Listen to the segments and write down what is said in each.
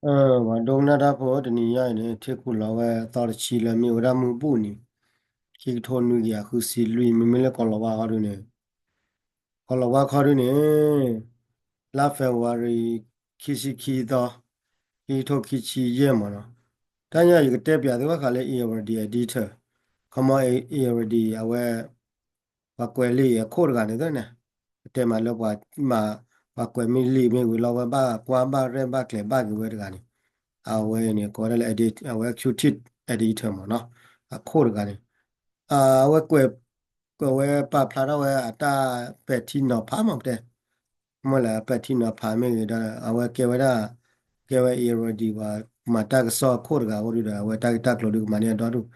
အ ပှၤဒိကနၣ်တၢ်ဖိတနံၤညါအံၤန့ၣ် ထံၣ်ခူၣ်လီၤဝဲသီတဆံလၢမ့ၢ်ဝဲဒၣ်မုၢ်ဘူၣ်နံၤ ခံကထိနွံကယၤဃုဆံလွံၢ် မ့မ့ၢ်လၢကီၢ်လီၤဝါခီဒုန့ၣ် ကီၢ်လီၤဝါခီဒုန့ၣ် လါ February ခံဆံခံသီ ခံကထိခံဆံယဲၢ်မးနီၤ. တၢ်ညါယကတဲပၠးသုဘၣ်ဃးလၢ Irrawaddy Editor ခီမီ Irrawaddy အဝဲ ပှၤကွဲးလံာ်အခိၣ်တဂၤန့ၣ်သ့ၣ်န့ၣ် ပတဲမးလၢပှၤမၤ ပှၤကွဲးမ့ၢ်လံာ်မ့ၢ်ဝံၤလီၤဝဲဘၣ်ကွၢ်ဘၣ်ရဲၣ်ဘၣ်ကျဲၤ ဘၣ်က့ၤဝဲတဂၤန့ၣ် အဝဲန့ၣ် ကိးဝဲဒၣ်လၢ edit အဝဲ executive editor မးနီၤ အခိၣ်တဂၤန့ၣ် အဝဲကွဲး ကွဲးဝဲပာ်ဖျါထီၣ်ဝဲအတၢ်ပဲာ်ထံနီၤဖးမးပတဲ မ့ၢ်လၢပဲာ်ထံနီၤဖးမ့ၢ်ဂ့ၤဒီး အဝဲကဲဝဲဒၣ် ကဲဝဲ Irrawaddy ပှၤမၤတၢ်ကစီၣ်အခိၣ်တဂၤအဃိဒီး အဝဲတၢ်ဂ့ၢ်တၢ်ကျိၤဒုးကမၤန့ၢ်အဒီဒူၣ်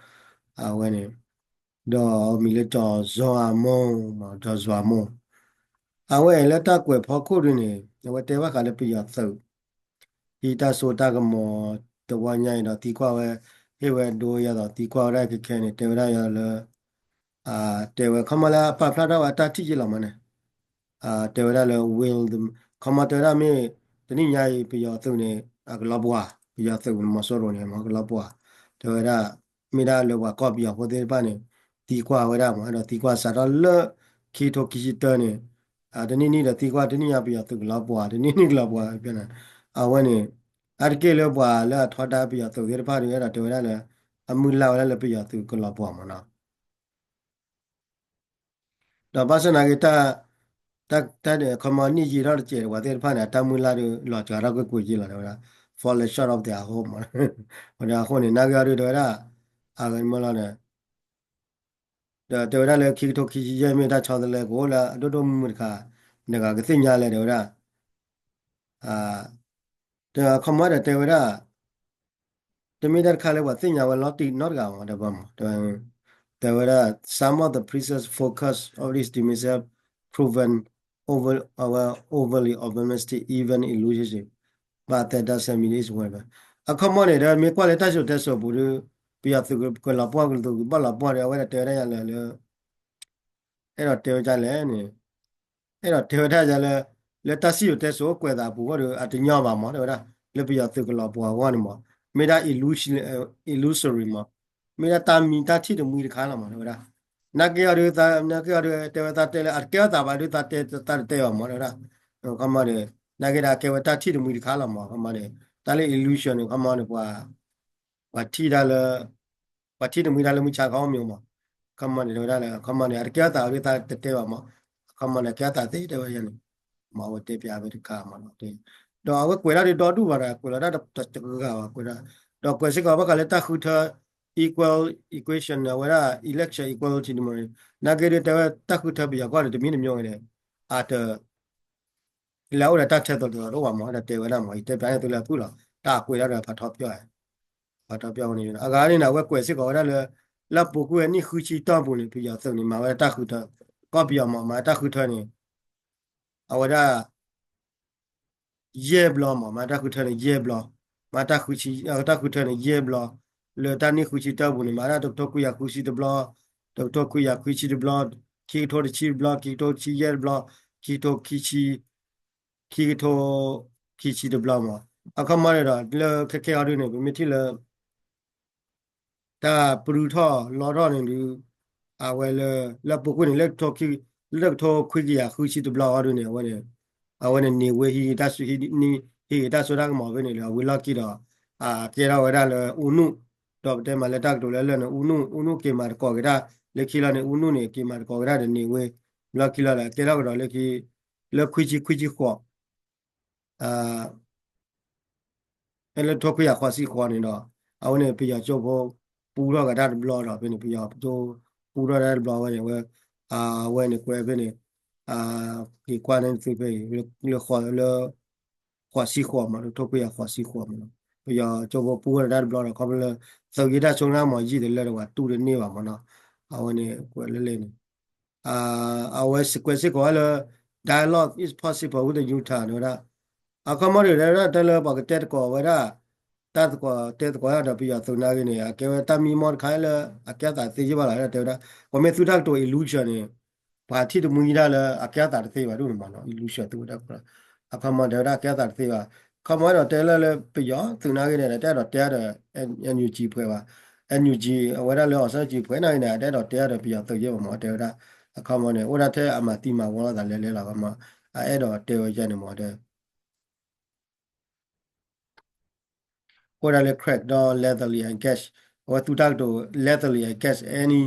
အဝဲန့ၣ် ဒီးမံၤလၢ George Among မး George Among အဝဲလၢတၢ်ကွဲးဖီခိၣ်ဒုန့ၣ် အဝဲတဲဘၣ်ဃးလၢပယီၤသုး ဟံးတၢ်စိတၢ်ကမီၤတဝီညါအံၤဒီးသံကွၢ်ဝဲ ဟ့ၣ်ဝဲဒိယၤဒီးသံကွၢ်ဝဲဒၣ်ခဲခဲန့ၣ် တဲဝဲဒၣ်ယၤလၢ တဲဝဲခီမီလၢအပာ်ဖျါထီၣ်ဝဲအတၢ်ထံၣ်ယ့ၢ်လီၤမးန့ၣ် တဲဝဲဒၣ်လၢ will ခီမီတဲဝဲဒၣ်မ့ၢ် တနံၣ်ညါအံၤ ပယီၤသုးန့ၣ် အကလီၤပှီၤ ပယီၤသုးန့ၣ် မီၤစိရိၤန့ၣ် မ့ၢ်ကလီၤပှီၤ တဲဝဲဒၣ် မ့ၢ်ဒၣ်လၢပှၤကီၢ်ပယီၤဖိသ့ၣ်တဖၣ်န့ၣ် သံကွၢ်ဝဲဒၣ်မး ဒီးသံကွၢ်စးထီၣ်လၢ ခံကထိခံဆံတၢန့ၣ် တနံၣ်နံၣ်ဒီးသံကွၢ် တနံၣ်ညါပယီၤသုးကလီၤပှီၤ တနံၣ်နံၣ်ကလီၤပှီၤ အဝဲန့ၣ် အါတက့ၢ်လၢပှၤလၢအထီဒါပယီၤသုးသ့ၣ်တဖၣ်ဒီး အဲၣ်ဒိးတဲဝဲဒၣ်လၢ အမုၢ်လၢ်ဝဲဒၣ်လၢပယီၤသုးကလီၤပှီၤမးနီၤ ဒီးဘၣ်ဆၣ်နာ်က့ တၢ် တၢ်ဒ်ခီမီနံၣ်ယံာ်ထီၣ်တစဲးဒီးပှၤသ့ၣ်တဖၣ်န့ၣ် အတၢ်မုၢ်လၢ်ဒီးလီၤစှၤထီၣ်ကွ့ၢ်ကွ့ၢ်ယ့ၢ်လီၤ တဲဝဲဒၣ် fall short of their hope မး ဝဲဒၣ်အဃိန့ၣ် နာ်က့အီၤဒုးတဲဝဲဒၣ် အဂၤမ့ၢ်လီၤန့ၣ် ဒီးတဲဝဲဒၣ်လၢခံကထိခံဆံယဲၢ်မ့ၢ်တၢ်ဆီတလဲကအိၣ်လၢအဒိၣ်ဒိၣ်မုၢ်မုၢ်တခါ နဂၤကသ့ၣ်ညါလဲၣ် တဲဝဲဒၣ် ဒီးခီမီဒီးတဲဝဲဒၣ် တမ့ၢ်တၢ်တခါလၢပှၤသ့ၣ်ညါဝဲလီၤတံၢ်နီတဂၤမး တဲဘၣ်မး တဲဝဲဒၣ် some of the previous focus of this diminished proven over our overly optimistic even illusion but that doesn't mean it's whatever အခီမီန့ၣ်ဒီး မ့ၢ်ကွၢ်လၢတၢ်စံၣ်စိၤတဲစိၤအပူၤဒီး ပယီၤသုးကလီၤပှီၢ်ကလီၤသုးကဘၣ်လီၤပှီၢ်ဒီး အဝဲဒၣ်တဲဝဲဒၣ်ယၤလၢလၢ အဲၣ်ဒိးတဲဝဲဒၣ်လဲၣ်န့ၣ် အဲၣ်ဒိးတဲဝဲဒၣ်ယၤလၢ လၢတၢ်စံၣ်စိၤတဲစိၤကွဲးသးအပူၤအဃိဒီး အတညီဘၣ်မး တဲဝဲဒၣ် လၢပယီၤသုးကလီၤပှီၢ်အဂီၢ်န့ၣ်မး မ့ၢ်ဒၣ် illusion illusory မး မ့ၢ်ဒၣ်တၢ်မံတၢ်ထံၣ်တမှံတခါလီၤမး တဲဝဲဒၣ် နာ်က့အီၤဒုး နာ်က့အီၤဒုး တဲဝဲသးတဲလၢ အတကဲထီၣ်သးဘၣ်ဒုး သးတဲသးတတဲဘၣ်မး တဲဝဲဒၣ် ခီမီန့ၣ် နာ်က့ဒီးကဲဝဲတၢ်ထံၣ်တမှံတခါလီၤမး ခီမီန့ၣ် တၢ်လၢ illusion န့ၣ် ခီမီန့ၣ် ပှၤ ပှၤထံၣ်ဒၣ်လၢ ပှၤထံၣ်တမှံတၢ်လၢမုၢ်ဆါခီမီမး ခီမီန့ၣ် တဲဝဲဒၣ်လၢ ခီမီန့ၣ် အတကဲထီၣ်သးဒုး သးတတဲဘၣ်မး ခီမီန့ၣ် ကဲထီၣ်သးသ့ တဲဝဲဒၣ်န့ၣ် မး အဝဲတဲပၠးဝဲတခါမးနီၤ ဒီးအဝဲကွဲးဒၣ်ဒုးဒီဒူၣ်ဘၣ်ဒီး ကွဲးလီၤတၢ်တဂၤဘၣ် ကွဲးဒၣ် ဒီးကွဲးစ့ၢ်ကီးဘၣ်ဃးလၢတၢ်ဃုထၢ equal equation အဝဲဒၣ် election equality democracy နာ်က့ဒုးတဲဝဲတၢ်ဃုထၢပယီၤကီၢ်န့ၣ် တမံၤတမံၤန့ၣ် အတ လဲၤအိၣ်ဒီးတၢ်ထဲသိးတသိးတအိၣ်ဘၣ်မး ဒီးတဲဝဲဒၣ်မး ယတဲပၠးန့ၢ်သုလၢအဖုၣ်လီၤ တၢ်အကွဲးဒၣ်ဒီးဖးထီပၠီၣ် ဖးထီပၠီၣ်န့ၣ် အဂၤန့ၣ် အဝဲကွဲးစ့ၢ်ကီးဝဲဒၣ်လၢ လၢပူၤကွံာ်အနံၣ်ဃုဆံတီၢ်ပူၤန့ၣ် ပယီၤသုးန့ၣ် မၤဝဲဒၣ်တၢ်ဃုထၢ ကီၢ်ပယီၤမး မၤတၢ်ဃုထၢန့ၣ် အဝဲဒၣ် ယဲၢ်ဘျီမး မၤတၢ်ဃုထၢန့ၣ်ယဲၢ်ဘျီ မၤတၢ်ဃုထၢ တၢ်ဃုထၢန့ၣ်ယဲၢ်ဘျီ လၢတၢ်နံၣ်ဃုဆံတီၢ်ပူၤန့ၣ် မၤဒၣ်တကထိခွံကယၤဃုဆံတဘျီ တကထိခွံကယၤခွံဆံတဘျီ ခံကထိတဆံတဘျီ ခံကထိဆံယဲၢ်တဘျီ ခံကထိခံဆံ ခံကထိခံဆံတဘျီမး အခီမီန့ၣ်ဒီး လၢခဲခဲအီၤဒုးန့ၣ် ပမ့ၢ်ထံၣ်လၢ တၢ်ပဒုးထီၣ်လီထီၣ်န့ၣ်ဒုး အဝဲလၢ လၢပူၤကွံာ်န့ၣ် လၢ လၢတကထိခွံကယၤဃုဆံတဘျီအီၤဒုးန့ၣ် အဝဲန့ၣ် အဝဲန့ၣ်န့ၢ်ဝဲဟံး ဟံးတၢ်စိတၢ်ကမီၤဖဲန့ၣ်လၢ အဝံၤလီၢ်ခံဒီး အကဲထီၣ်ဝဲဒၣ်လၢ ဦးနု ဒီးပတဲမးလၢတၢ်ကတိၤလၢလၢာ်န့ၣ် ဦးနု ဦးနု က့ၤမၤသကိးက့ၤတၢ် လၢခံလီၤန့ၣ် ဦးနု န့ၣ် က့ၤမၤသကိးက့ၤတၢ်ဒီးန့ၢ်ဝဲ လီၢ်ခံလီၤဒီး ကဲထီၣ်ကဒီးလၢခံ လၢခွံဆံ ခွံဆံဃိး လၢတကထိခွံကယၤဃိးဆံဃိးန့ၣ်ဒီး အဝဲန့ၣ် ပယီၤကၠိဖိ ပူထီၣ်က့ၤတၢ်တဘျီဒီး ဖဲန့ၣ် ပယီၤကၠိ ပူထီၣ်တၢ်တဘျီဝဲန့ၣ် အဝဲ အဝဲန့ၣ်ကွဲးဖဲန့ၣ် က့ၤကွၢ်န့ၢ်သုဖဲအံၤ လၢ လၢ ဃိးဆံဃိးမး တကထိခွံကယၤဃိးဆံဃိးမးနီၤ ပယီၤကၠိဖိပူထီၣ်တၢ်တဘျီဒီး ခီဖျိလၢ သုးဂ့ၢ်တၢ်ဆိကမိၣ်မး ယံာ်တလၢဒီး ပှၤတူၢ်တန့ၢ်ဘၣ်မးနီၤ အဝဲန့ၣ်ကွဲးလၢလဲၣ်န့ၣ် အဝဲစံးကွဲးစ့ၢ်ကီးဝဲလၢ dialogue is possible with the junta န့ၣ်ဝဲဒၣ် အခီမီန့ၣ် တၢ်လၢပှၤကတဲသကိးဝဲဒၣ် တၢ်သကိးတဲသကိးဒၣ်ဒီးပယီၤသုးနာ်ဂ့ၤန့ၣ် အကဲဝဲတၢ်မံမီၢ်တခါလၢ အကဲအသးသ့ယ့ၢ်ဘၣ်လီၤ တဲဝဲဒၣ် ပှၤမ့ၢ်သူတၢ်ကတိၤ illusion န့ၣ် ပှၤထံၣ်တမှံတၢ်လၢအကဲအသးတသ့ဘၣ်ဒ်န့ၣ်မးနီၤ illusion သူဝဲဒၣ် အခီမီတဲဝဲဒၣ်အကဲအသးတသ့ဘၣ် ခီမီအဲၣ်ဒိးတဲလၢ လၢပယီၤသုးနာ်ဂ့ၤန့ၣ် တအဲၣ်ဒိးတဲအါဒီး NUG ပှဲၤဘၣ်, NUG အဝဲဒၣ်လၢ အောင်ဆန်းစုကြည် ပှဲၤနာ်ဂ့ၤန့ၣ် တအဲၣ်ဒိးတဲအါဒီးပယီၤသုးယဲၢ်ဘၣ်မး တဲဝဲဒၣ်, အခီမီန့ၣ် အိၣ်ဒၣ်ထဲအမၤသံမၤဝီလိာ်သးလဲၤလဲၤလီၤ ခီမီ, အအဲၣ်ဒိးတဲဝဲယဲၢ်န့ၣ်မး တဲ အိၣ်ဒၣ်လၢ crack ဒီး lethally injection အဝဲသူတၢ်ကတိၤ lethally injection any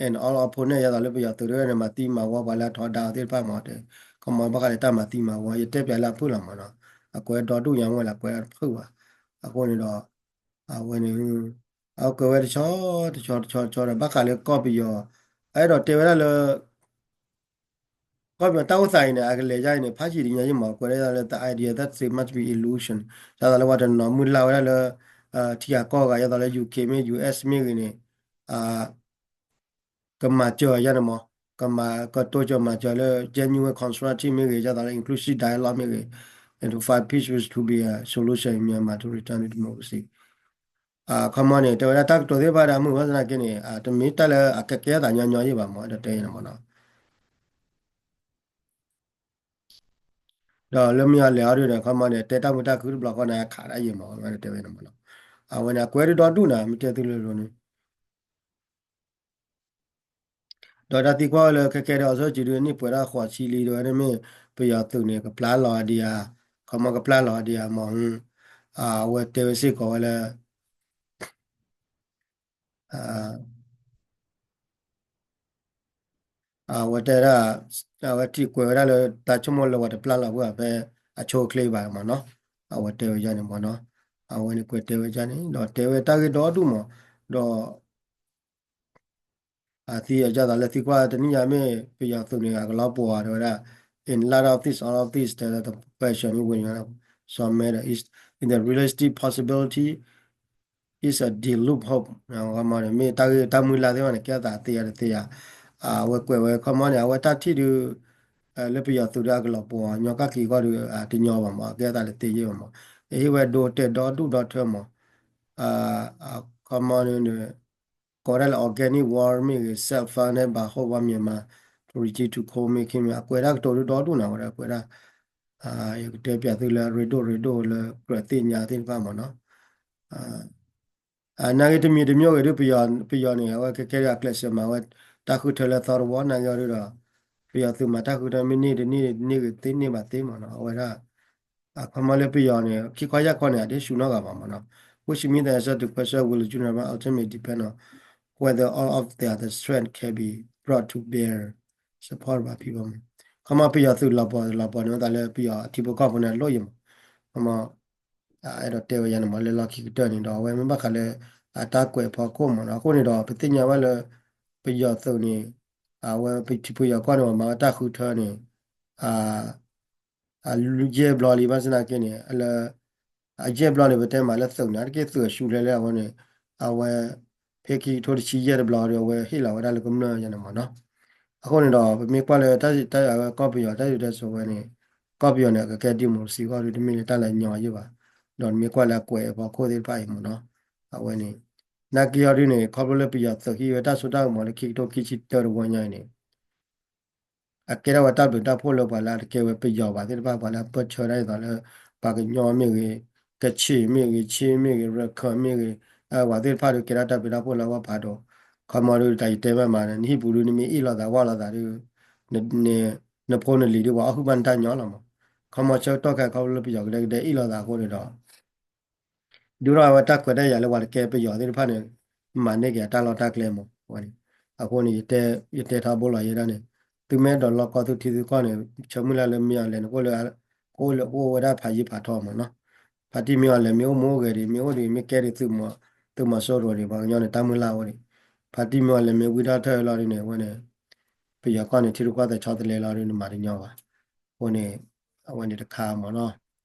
and all opponent ယသးလၢပယီၤသုးတဝဲန့ၣ် မၤသံမၤဝီပှၤလၢအထီဒါအီၤသ့ၣ်တဖၣ်မး တဲ ခီမီဘၣ်ဃးလၢတၢ်မၤသံမၤဝီ ယတဲပၠးလၢအဖုၣ်လီၤမးနီၤ, အကွဲးဒီဒူၣ်ညါမ့ၢ်လၢအကွဲးတဖုၣ်ဘၣ်, အဃိန့ၣ်ဒီး အဝဲန့ၣ် အကွဲးဝဲတဆီ တဆီ တဆီ တဆီဒီး ဘၣ်ဃးလၢကီၢ်ပယီၤ အအဲၣ်ဒိးတဲဝဲဒၣ်လၢ ကီၢ်ပယီၤတၢ်အိၣ်သးအံၤန့ၣ် အကလဲၤယါအံၤန့ၣ် ဖးယံာ်တညီယံာ်မး ကွဲးဒၣ်ယသးလၢ the idea that there must be illusion ယသးလၢပှၤတနီၤမုၢ်လၢ်ဝဲဒၣ်လၢ ထံဂၤကီၢ်ဂၤ ယသးလၢ UK မ့ၢ် US မ့ၢ်ဂ့ၤန့ၣ် ကမၤစၢၤယါန့ၣ်မး, ကမၤကတိစၢၤမၤစၢၤလၢ genuine constructive မ့ၢ်ဂ့ၤ ယသးလၢ inclusive dialogue မ့ၢ်ဂ့ၤ and to find peace with to be a solution in Myanmar to return to democracy ခီမီန့ၣ် တဲဝဲဒၣ်တၢ်ကတိၤသ့ၣ်တဖၣ်ဒီး အမုၢ်ဘၣ်သနာ်က့န့ၣ် တမ့ၢ်တၢ်လၢအကကဲအသးညီညီယံာ်ဘၣ်မး ဒီးတဲန့ၣ်မးနီၤ ဒီးလၢမ့ၢ်အီၤလဲၤအီၤဒုဒီး ခီမီန့ၣ် တဲတၢ်မုာ်တၢ်ခုတဘျီဃီန့ၣ် အခးဒၣ်ယံာ်မး တဲဝဲန့ၣ်မးနီၤ အဝဲန့ၣ် အကွဲးဒုဒီဒူၣ်နၤ မ့ၢ်တဲသုလၢလိၤန့ၣ် ဒီးတၢ်သံကွၢ်ဝဲလၢခဲကဲဒီး အောင်ဆန်းစုကြည် ဒုန့ၣ်ပှဲၤဒၣ်ဃိးဆံလံ ဒီးဝဲန့ၣ်မ့ၢ်ပယီၤသုးန့ၣ် ကပျၢ်လီၤအဒံးဧါ, ခီမီကပျၢ်လီၤအဒံးဧါမး, အဝဲတဲဝဲစ့ၢ်ကီးဝဲလၢ အဝဲတဲဒၣ် အဝဲထံၣ်ကွဲးဝဲဒၣ်လၢ တၢ်ဆိကမိၣ်လၢပှၤတပျၢ်လီၤဖဲအဆိအချ့ဘၣ်မးနီၤ, အဝဲတဲဝဲဒ်န့ၣ်မးနီၤ, အဝဲန့ၣ်ကွဲးတဲဝဲဒ်န့ၣ် ဒီးတဲဝဲတၢ်ဂ့ၢ်ဒီဒူၣ်မး, ဒီး အသံအယသးလၢသံကွၢ်တနံၣ်ညါမ့ၢ် ပယီၤသုးန့ၣ် အကလီၤပှီၤတဲဝဲဒၣ် in light of this, all of this, the, the question န့ၣ် when you have some matter is in the realistic possibility is a delude hope မ့ၢ်တၢ်ဂ့ၢ်တၢ်မုၢ်လၢ်သ့ၣ်တဖၣ်န့ၣ် ကဲအသးသ့ယါတသ့ယါ, အဝဲကွဲးဝဲခီမီန့ၣ် အဝဲတၢ်ထံၣ်ဒုး လၢပယီၤသုးဒီးအကလီၤပှီၤ ညီကၣ်က့ၤကီၢ်ဒီး တညီဘၣ်မး ကဲအသးတသ့ယဲၢ်ဘၣ်မး, ဟ့ၣ်ဝဲဒိတဲာ်ဒီဒူၣ်ဒီထၢမး, ခီမီန့ၣ် ကိးဒၣ်လၢ organic war မ့ၢ်ဂ့ၤ self-funded by Hope of Myanmar to reduce to cold မ့ၢ်ဂ့ၤ အကွဲးဒၣ်ကတိၤဒုဒီဒူၣ်နၤဝဲဒၣ်ကွဲးဒၣ်, ယကတဲပၠးသုလၢအရ့ဒိၣ်ရ့ဒိၣ်လၢကြၢးသ့ၣ်ညါသ့ၣ်တဖၣ်မးနီၤ နာ်ဂ့ၤတမံၤတမံၤဂ့ၤဒုး ပယီၤန့ၣ် အဝဲခဲကဲဒုးအကျဲးစၢးမၤဝဲ တၢ်ဃုထၢလၢသီတဝီ နာ်ဂ့ၤအီၤဒုးဒီး ပယီၤသုးမၤတၢ်ဃုထၢမ့ၢ်န့ၢ်တန့ၢ်တန့ၢ်ဂ့ၤသ့န့ၢ်ဘၣ်သ့မးနီၤ အဝဲဒၣ် အခီမီလၢပယီၤန့ၣ် ခံခီယၢ်ခီန့ၣ် အတဟ့ၣ်ဆူၣ်နီတဂၤဘၣ်မးနီၤ which means the answer to question will the Junta ultimately depend on whether all of their strength can be brought to bear support by people မး ခီမီပယီၤသုးလီၤပှီၤလီၤပှီၤန့ၣ် ဝဲသးလၢပယီၤအထံဖိကီၢ်ဖိန့ၣ်အလိၣ်ယံၤမး ခီမီ အဲၣ်ဒိးတဲဝဲယါန့ၣ်မး လၢလီၢ်ခံကတၢၢ်န့ၣ်ဒီး အဝဲမ့ၢ်ဘၣ်ဃးလၢ အတၢ်ကွဲးဖီခိၣ်မးနီၤ အဃိန့ၣ်ဒီး ပသ့ၣ်ညါဘၣ်လၢ ပယီၤသုးန့ၣ် အဝဲပထံပယီၤကီၢ်န့ၣ် မၤဝဲတၢ်ဃုထၢန့ၣ် အယဲၢ်ဘျီလံ ဘၣ်ဆၣ်သနာ်က့န့ၣ် လၢ အယဲၢ်ဘျီန့ၣ် ပတဲမးလၢသုးန့ၣ် အတက့ၢ်သုးအရှုံးလဲလဲအဃိန့ၣ် အဝဲ ဖဲခံကထိတဆံယဲၢ်တဘျီဒီး အဝဲဟ့ၣ်လီၤဝဲဒၣ်လၢကမျၢၢ်ယါန့ၣ်မးနီၤ အဃိန့ၣ်ဒီး ပမ့ၢ်ကွၢ်လၢတၢ် တၢ်အဝဲကီၢ်ပယီၤတၢ်စံၣ်စိၤဝဲန့ၣ် ကီၢ်ပယီၤန့ၣ် အကကဲ democracy အဂီၢ်ဒီး တမ့ၢ်လၢတၢ်လၢညီယဲၢ်ဘၣ် ဒီးနမ့ၢ်ကွၢ်လၢအကွဲးအဖီခိၣ်သ့ၣ်တဖၣ်အံၤမးနီၤ အဝဲန့ၣ် နာ်က့အီၤဒုးန့ၣ် ခီဖျိလၢပယီၤသုးဟံးဝဲတၢ်စိတၢ်ကမီၤလၢခံကထိခံဆံတၢတဝီညါအံၤန့ၣ် အကဲထီၣ်ဝဲတၢ်ဘျုးတၢ်ဖှိၣ်လၢပှၤလၢအတကဲဝဲပယီၤဘၣ်သ့ၣ်တဖၣ် ပှၤလၢအပၢၢ်ဆၢတၢ်ဒ်သိးလၢ ပှၤကညီမ့ၢ်ဂ့ၤ, ကချ့ၣ်မ့ၢ်ဂ့ၤ, ခ့ၣ်မ့ၢ်ဂ့ၤ, ရခၢၣ်မ့ၢ်ဂ့ၤ, အဝဲသ့ၣ်တဖၣ်ဒီး ကဲထီၣ်တၢ်ဘျုးတၢ်ဖှိၣ်လၢအဂီၢ်ဖးဒိၣ်, ခီမီဒုးတၢ်ယတဲဘၣ်မး နဟံၣ်ပူၤဒုး နမ့ၢ်အ့ၣ်လိာ်သးဝၣ်လိာ်သးဒုး နဖိနလံၤဒုး ပှၤအီၣ်ဟုၣ်ဘၣ်နတၢ်ညီလီၤမး, ခီမီဆၢကတီၢ်ခဲခီဖျိလၢပယီၤကဒဲကဒဲအ့ၣ်လိာ်သးအဃိန့ၣ်ဒီး ဒုးထီၣ်ဝဲတၢ်ခွဲးတၢ်ယာ်လၢပှၤတကဲပယီၤသ့ၣ်တဖၣ်န့ၣ် မၤန့ၢ်က့ၤအတၢ်လီၢ်တၢ်ကျဲမး, အဃိန့ၣ် ယတဲထီဘိလီၤယဲဒၣ်န့ၣ်, သုမ့ၢ်အဲၣ်ဒိးလီၢ်ကီၢ်သုထံသုကီၢ်န့ၣ် ဆၢမုၢ်လၢ်လၢမ့ၢ်အီၤလဲၣ်န့ၣ် ကအိၣ်လၢ ကအိၣ်လၢကအိၣ်ဝဲဒၣ်ဖးယံာ်ဖးထီမးနီၤ, ဖါတံၢ်မ့ၢ်အီၤလဲၣ် မ့ၢ်အိၣ်မူအိၣ်ဂဲၤဒံး မ့ၢ်အိၣ်ဒံး မ့ၢ်ကဲဒံးသုးမီၤစိရိၤဒံး ပှၤကညီန့ၣ် တၢ်မုၢ်လၢ်အိၣ်ဒံး, ဖါတံၢ်မ့ၢ်အီၤလဲၣ် မ့ၢ်ဝံတၢ်ထၢၣ်လီၤဒ်န့ၣ် အဝဲန့ၣ် ပယီၤကီၢ်န့ၣ် ထံရူၢ်ကီၢ်သဲးဆီတလဲလီၤဒ်န့ၣ် မၤတညီဘၣ်, အဃိန့ၣ် အဝဲန့ၣ်တခါမးနီၤ,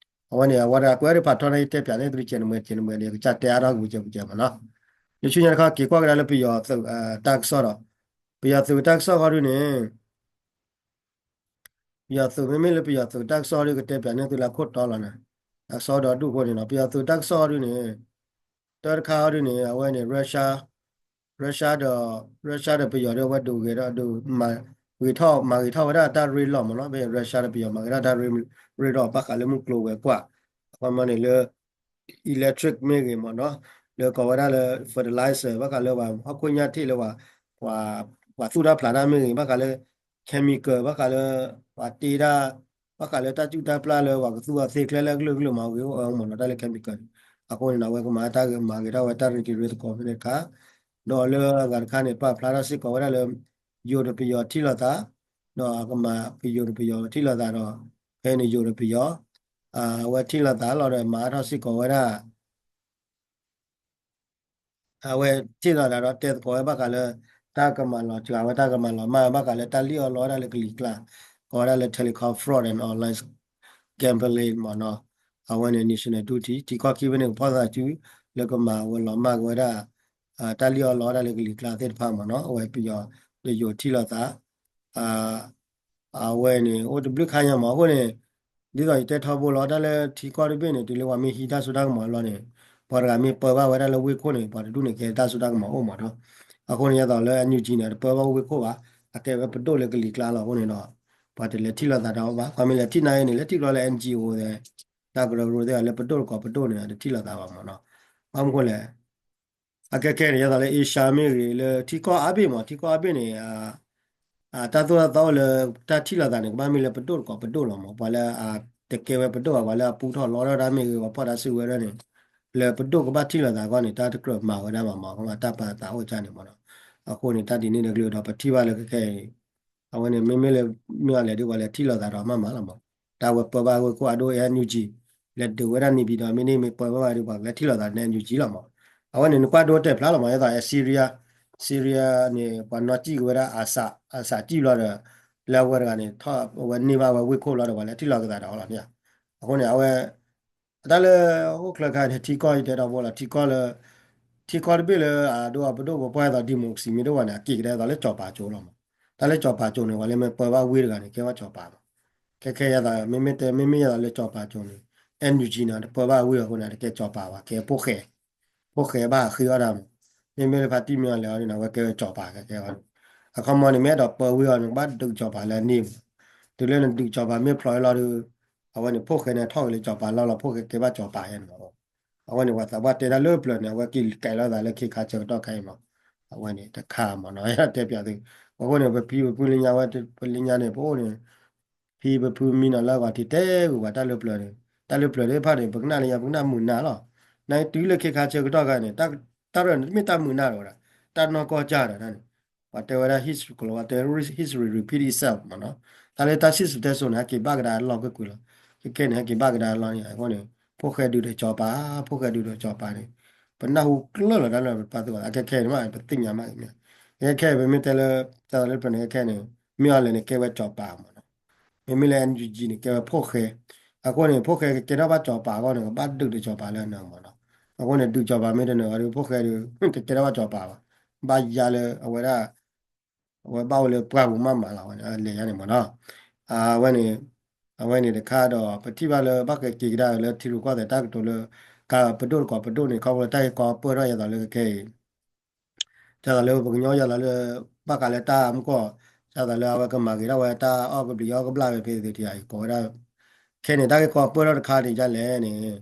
အဝဲန့ၣ် အဝဲဒၣ်ကွဲးဒၣ်ဖးထီန့ၣ် ယတဲပၠးန့ၣ် သုတကဲးနမဲာ်ကဲးနမဲာ်ဒီး ကစၢ်တဲအါထီၣ်ကပူၤကဲးပူၤကဲးမးနီၤ, လၢဆူညါတခါ က့ၤကွၢ်ကဒါလၢပယီၤသုးတၢ်ကစီၣ်ဒီး, ပယီၤသုးတၢ်ကစီၣ်ဃီဒ်န့ၣ် ပယီၤသုးမ့မ့ၢ်လၢပယီၤသုးတၢ်ကစီၣ်ဒ်ကတဲပၠးန့ၢ်သုလၢခိၣ်တီလီၤန့ၣ်, တၢ်ကစီၣ်ဒီဒူၣ်အဃိန့ၣ်နီၤ ပယီၤသုးတၢ်ကစီၣ်ဒ်န့ၣ်, တၢ်တခါအီၤဒ်န့ၣ် အဝဲန့ၣ် Russia, Russia ဒီး Russia ဒီးပယီၤဒီးအဝဲဒိးဂဲၤဒီးဒိးမၤဂ့ၤထီၣ် မၤဂ့ၤထီၣ်ဝဲဒၣ်တၢ်ရ့လိာ်မးနီၤ ဖဲ Russia ဒီးပယီၤမၤဂ့ၤထီၣ်တၢ်ရ့လိာ်ဘၣ်ဃးလၢမုၢ်ကျိၤဝဲၤကွာ် ခီမီန့ၣ်လၢ electric မ့ၢ်ဂ့ၤမ့ၢ်နီၤ, လၢကိးဝဲဒၣ်လၢ fertilizer ဘၣ်ဃးလၢပှၤဟီၣ်ခိၣ်ညၣ်ထံၣ်လၢပှၤ ပှၤသူၣ်တၢ်ဖျးတၢ်မ့ၢ်ဂ့ၤ, ဘၣ်ဃးလၢ chemical ဘၣ်ဃးလၢ ပှၤတ့တၢ် ဘၣ်ဃးလၢတၢ်စုၣ်တၢ်ပျၢ်လၢပှၤကသူအီၤသ့ကျဲလၢအကလုာ်ကလုာ်မၤဂ့ၤအိၣ်အၢမ့ၢ်နီၤ, တၢ်လၢ chemical န့ၣ်. အဃိန့ၣ်ဒီး အဝဲကမၤတၢ်ဂ့ၤမၤဂ့ၤထီၣ်ဝဲတၢ်ရ့တံၤရ့သကိးဖဲန့ၣ်တခါ, ဒီးလၢအဂၤတခါန့ၣ် ပာ်ဖျါထီၣ်စ့ၢ်ကီးဝဲဒၣ်လၢ ယိၤတပယီၤထံၣ်လိာ်သး, ဒီးအကမၤပယိၤတပယီၤထံၣ်လိာ်သးဒီး ဖဲန့ၣ်ယိၤတပယီၤ အဝဲထံၣ်လိာ်သးလီၤဒီး မၤအါထီၣ်စ့ၢ်ကီးဝဲဒၣ် အဝဲထံၣ်လိာ်သးဒီးတဲသကိးဝဲဘၣ်ဃးလၢ တၢ်ကမၤလီၤစှၤဝဲ တၢ်ကမၤလီၤမၢ်ဘၣ်ဃးလၢတၢ်လံၣ်အီၣ်လီအီၣ်ဒၣ်လၢကလံၤကျါ, ကိးဝဲဒၣ်လၢ telecom fraud and online gambling မ့ၢ်နီၤ. အဝဲန့ၣ် national duty ထံကီၢ်ခံဖဲန့ၣ် ကဖီၣ်သးစု လၢကမၤဝဲလီၤမၢ်က့ၤဝဲဒၣ် တၢ်လံၣ်အီၣ်လီအီၣ်ဒၣ်လၢကလံၤကျါသ့ၣ်တဖၣ်မ့ၢ်နီၤ, အဝဲပယီၤ ဒီးယိၤထံၣ်လိာ်သး အဝဲန့ၣ် အိၣ်တဘျုးခါညါမး အဃိန့ၣ် ဒ်သိးယတဲထီဘိလီၤ တၢ်လၢထံကီၢ်တဘ့ၣ်န့ၣ် တုၤလၢပှၤမ့ၢ်ဟံးတၢ်စိတၢ်ကမီၤလီၤန့ၣ် ပှၤတဂၤမ့ၢ်ပၢဘၣ်ဝဲဒၣ်လၢဝ့ၢ်ခိၣ်န့ၣ် ပှၤတဒူၣ်န့ၣ်ကဲတၢ်စိတၢ်ကမီၤအိၣ်မးနီၤ. အဃိန့ၣ် ယသိးလၢ NUG န့ၣ် တပၢဘၣ်ဝ့ၢ်ခိၣ်ဘၣ်, အကဲဝဲပဒိၣ်လၢကလံၤကျါလီၤ. အဃိန့ၣ်ဒီး ပှၤတလဲၤထံၣ်လိာ်သးဒီးဘၣ်, ပှၤမ့ၢ်လဲၤထံၣ်နာ်အံၤန့ၣ် လဲၤထံၣ်ကျီလၢ NGO သ့ၣ် တၢ်ကရၢကရိသ့ၣ် လၢပဒိၣ်တကိးပဒိၣ်န့ၣ် တထံၣ်လိာ်သးဘၣ်မးနီၤ. ဘၣ်မနုၤဃိလဲၣ် အခဲခဲန့ၣ် ယသိးလၢ Asia မ့ၢ်ဂ့ၤ လၢထံကီၢ်အါဘ့ၣ်မး ထံကီၢ်အါဘ့ၣ်န့ၣ် တၢ်သိၣ်တၢ်သီအိၣ်လၢ တၢ်ထံၣ်လိာ်သးန့ၣ် ကဘၣ်မ့ၢ်လၢပဒိၣ်တကိးပဒိၣ်လီၤမး, ပှၤလၢအတကဲဝဲပဒိၣ်ဘၣ် ပှၤလၢအပူထီၣ်လီထီၣ်တၢ်မ့ၢ်ဂ့ၤ ပှၤဖီၣ်တၢ်စုကဝဲၤဒၣ်န့ၣ် လၢပဒိၣ်ကဘၣ်ထံၣ်လိာ်သးအဂီၢ်န့ၣ် တၢ်တကြၢးမၤဝဲဒၣ်ဘၣ်မး, ကဘၣ်တၢ်ပာ်သးအိၣ်ကၢ်န့ၣ်မးနီၤ. အဃိန့ၣ် တၢ်ဒ်န့ၣ်ဒီးကလုာ်ဒီး ပထံၣ်ဘၣ်လၢခဲခဲအံၤ အဝဲန့ၣ် မ့မ့ၢ်လၢ မ့ၢ်အီၤလဲၣ်ဒုး ပှၤလဲၤထံၣ်လိာ်သးဒီးမးမးလီၤမး, တၢ်ဝဲပၢဘၣ်ဝ့ၢ်ခိၣ်အဒိ NUG လဲၤဒုးဝဲဒၣ် နေပြည်တော် မ့ၢ်န့ၣ်မ့ၢ်ပၢဘၣ်ဝဲဒီး ပှၤလဲၤထံၣ်လိာ်သး NUG လီၤမး. အဝဲန့ၣ် နကွၢ်ဒိတဲာ်ဖျါလီၤမး ယသိး Syria, Syria န့ၣ် ပှၤနီၢ်စံၣ်က့ၤဝဲဒၣ် Assad, Assad စံၣ်ဘျီဒီး လၢအဝဲတဂၤန့ၣ် ထီၣ်အဝဲန့ၢ်ဘၣ်ဝဲဝ့ၢ်ခိၣ်ဘျီဒီး ပှၤလဲၤထံၣ်လိာ်က့ၤသးဒီးအီၤလီၤန့ၣ်. အဃိန့ၣ် အဝဲ တၢ်လၢ အိၣ်ချၢခါန့ၣ် ထံကီၢ်ယတဲဒီးဖိလီၤ ထံကီၢ်လၢ ထံကီၢ်တဘ့ၣ်လၢအဒိအပဒိၣ်ပပှၢ်အသိး democracy မ့ၢ်တအိၣ်ဘၣ်န့ၣ် အက့ၤကဒါအသိးလၢကၠီၤပၤကၠိလီၤမး. တၢ်လၢကၠီၤပၤကၠိန့ၣ် ပှၤလၢမ့ၢ်ပၢဘၣ်ဝ့ၢ်တဂၤန့ၣ် ကဲဘၣ်ကၠီၤပၤမး. ခဲခဲယသိး မ့မ့ၢ်တဲ မ့မ့ၢ်ယသိးလၢကၠီၤပၤကၠိန့ၣ် NUG န့ၣ် တပၢဘၣ်ဝ့ၢ်အဃိန့ၣ် တကဲကၠီၤပၤဘၣ် ကဲဖိၣ်ဃဲ ဖိၣ်ဃဲဘၣ်ဃ့အီၣ်တၢ်မး. မ့မ့ၢ်လၢဖါတံၢ်မ့ၢ်အီၤလဲၤအီၤန့ၣ် အဝဲကဲဝဲကၠီၤပၤကဲကဲအီၤန့ၣ်. အခီမီန့ၣ် မ့ၢ်အဲၣ်ဒိးပၢဝ့ၢ်အီၤန့ၣ် ကဘၣ်ဒုးကၠီၤပၤလၢအန့ၢ်မး. တုၤလၢနဒုးကၠီၤပၤမ့ၢ်ဖျိးဝဲလီၤဒီး အဝဲန့ၣ် ဖိၣ်ဃဲန့ၣ်ထီၣ်က့ၤလၢကၠီၤပၤလီၢ်လီၤ ဖိၣ်ဃဲကဲဘၣ်ကၠီၤပၤယဲန့ၣ်မး. အဝဲန့ၣ် ပှၤသးပှၢ်တဲတၢ်လၢပျၢၤန့ၣ် အဝဲက့ၤကဲလီၤသးလၢခ့ခါဆၢကတီၢ်ခါအံၤမး. အဝဲန့ၣ်တခါမးနီၤ တဲပၠးသု. အဃိန့ၣ် ပဖံပဖုလၢညါဝဲ ပလၢညါန့ၣ် ပအိၣ်န့ၣ် ဖံပဖုမံနီၤလၢအဂီၤထံးတဲဂုာ်ပှၤတၢ်လၢပျၢၤန့ၣ် တၢ်လၢပျၢၤသ့ၣ်တဖၣ်န့ၣ် ပကနၣ်လၢညါ ပကနၣ်မုာ်နၢ်လီၤ. နတုၤလၢခ့ခါဆၢကတီၢ်ခါန့ၣ် တၢ်ရဲၣ်န့ၣ်တမ့ၢ်တၢ်မုာ်နၢ်တအိၣ်ဒၣ်, တၢ်နီၢ်ကီၢ်ကၢ်ဒီးန့ၣ် ပှၤတဲဝဲဒၣ် history ကလီၤဝဲတဲ history repeat itself မးနီၤ. တၢ်လၢတၢ်စံၣ်စိၤတဲစိၤန့ၣ် ဟဲက့ၤဘၣ်ကဒါလီၢ်ကွ့ၢ်ကွ့ၢ်လီၤ. ခဲခဲန့ၣ် ဟဲက့ၤဘၣ်ကဒါလီၢ်န့ၣ် အဃိန့ၣ် ဖိၣ်ဃဲဒုးဒီးကၠီၤပၤ ဖိၣ်ဃဲဒုးဒီးကၠီၤပၤန့ၣ် ပနၢ်ဟူကျၢၢ်လီၤတၢ်လၢပပာ်သူၣ်ဘၣ် အခဲခဲန့ၣ်မး ပသ့ၣ်ညါမး. ခဲခဲပမ့ၢ်တဲလၢ တၢ်လၢပျၢၤန့ၣ် ခဲခဲန့ၣ် မ့ၢ်အီၤလဲၣ်န့ၣ် ကဲဝဲကၠီၤပၤမးနီၤ. မ့မ့ၢ်လၢ NUG န့ၣ် ကဲဝဲဖိၣ်ဃဲ. အဃိန့ၣ် ဖိၣ်ဃဲကကဲထီၣ်ဘၣ်ကၠီၤပၤအဂီၢ်န့ၣ် ကဘၣ်ဒုးဒီးကၠီၤပၤလၢအနၢၤမးနီၤ. အဃိန့ၣ် ဒုးကၠီၤပၤမ့ၢ်တနၢၤအီၤဒီး ဖိၣ်ဃဲဒီး တကဲထီၣ်ဘၣ်ကၠီၤပၤဘၣ်. ဘၣ်ယါလၢအဝဲဒၣ် အဝဲဘၣ်အိၣ်လၢပှၢ်ပူၤမးမးလီၤ အဝဲန့ၣ် အလဲၤယါန့ၣ်မးနီၤ. အဝဲန့ၣ် အဝဲန့ၣ်တခါဒီး ပထံၣ်ဘၣ်လၢဘၣ်ဃးက့ၤကဒါလၢထံရူၢ်ကီၢ်သဲးတၢ်ကတိၤလၢ ကပဒိၣ်တကိးပဒိၣ်န့ၣ် ခီဖျိလၢတၢ်ဂ့ၢ်ကီပၢၢ်ထီၣ်ယဲသိးလၢခဲခဲအံၤ ယဲသိးလၢပကညီယဲသိးလၢ ဘၣ်ဃးလၢတၢ်မူကီၢ် ယဲသိးလၢအဝဲကမၤဂ့ၤထီၣ်ဝဲတၢ်အီၣ်ကဘျံးအီၣ်ကဘျၣ်ဝဲဖဲသ့ၣ်တယၤအံၤ ကိးဝဲဒၣ် ခဲန့ၣ် တၢ်ဂ့ၢ်ကီပၢၢ်ထီၣ်တခါန့ၣ် ဒ်လဲၣ်န့ၣ်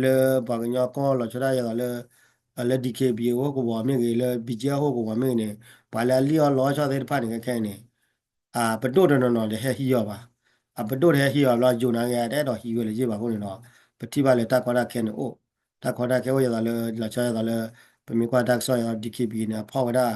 လၢပှၤကညီကီၢ်လီၤဆီဒၣ်ယဲသိးလၢ လၢ DKBA အဟီၣ်ကဝီၤမ့ၢ်ဂ့ၤ လၢ BGF အဟီၣ်ကဝီၤမ့ၢ်ဂ့ၤန့ၣ် ပှၤလၢအလံၣ်အီၣ်လီအီၣ်ဆီသ့ၣ်တဖၣ်န့ၣ် ခဲခဲအံၤန့ၣ် အပဒိၣ်တနီၤနီၤတဟဲဟံးအီၤဘၣ်. အပဒိၣ်တဟဲဟံးအီၤဘျီ ယိၤနာ်က့ တအဲၣ်ဒိးဟံးဝဲလၢၤဘၣ်အဃိန့ၣ်ဒီး ပထံၣ်ဘၣ်လၢတၢ်ကီတၢ်ခဲန့ၣ်အိၣ် တၢ်ကီတၢ်ခဲအိၣ်ယဲသိးလၢ လီၤဆီယဲသိးလၢ ပမ့ၢ်ကွၢ်တၢ်ကစီၣ်ယဲသိး DKBA န့ၣ် အဖီၣ်ဝဲဒၣ်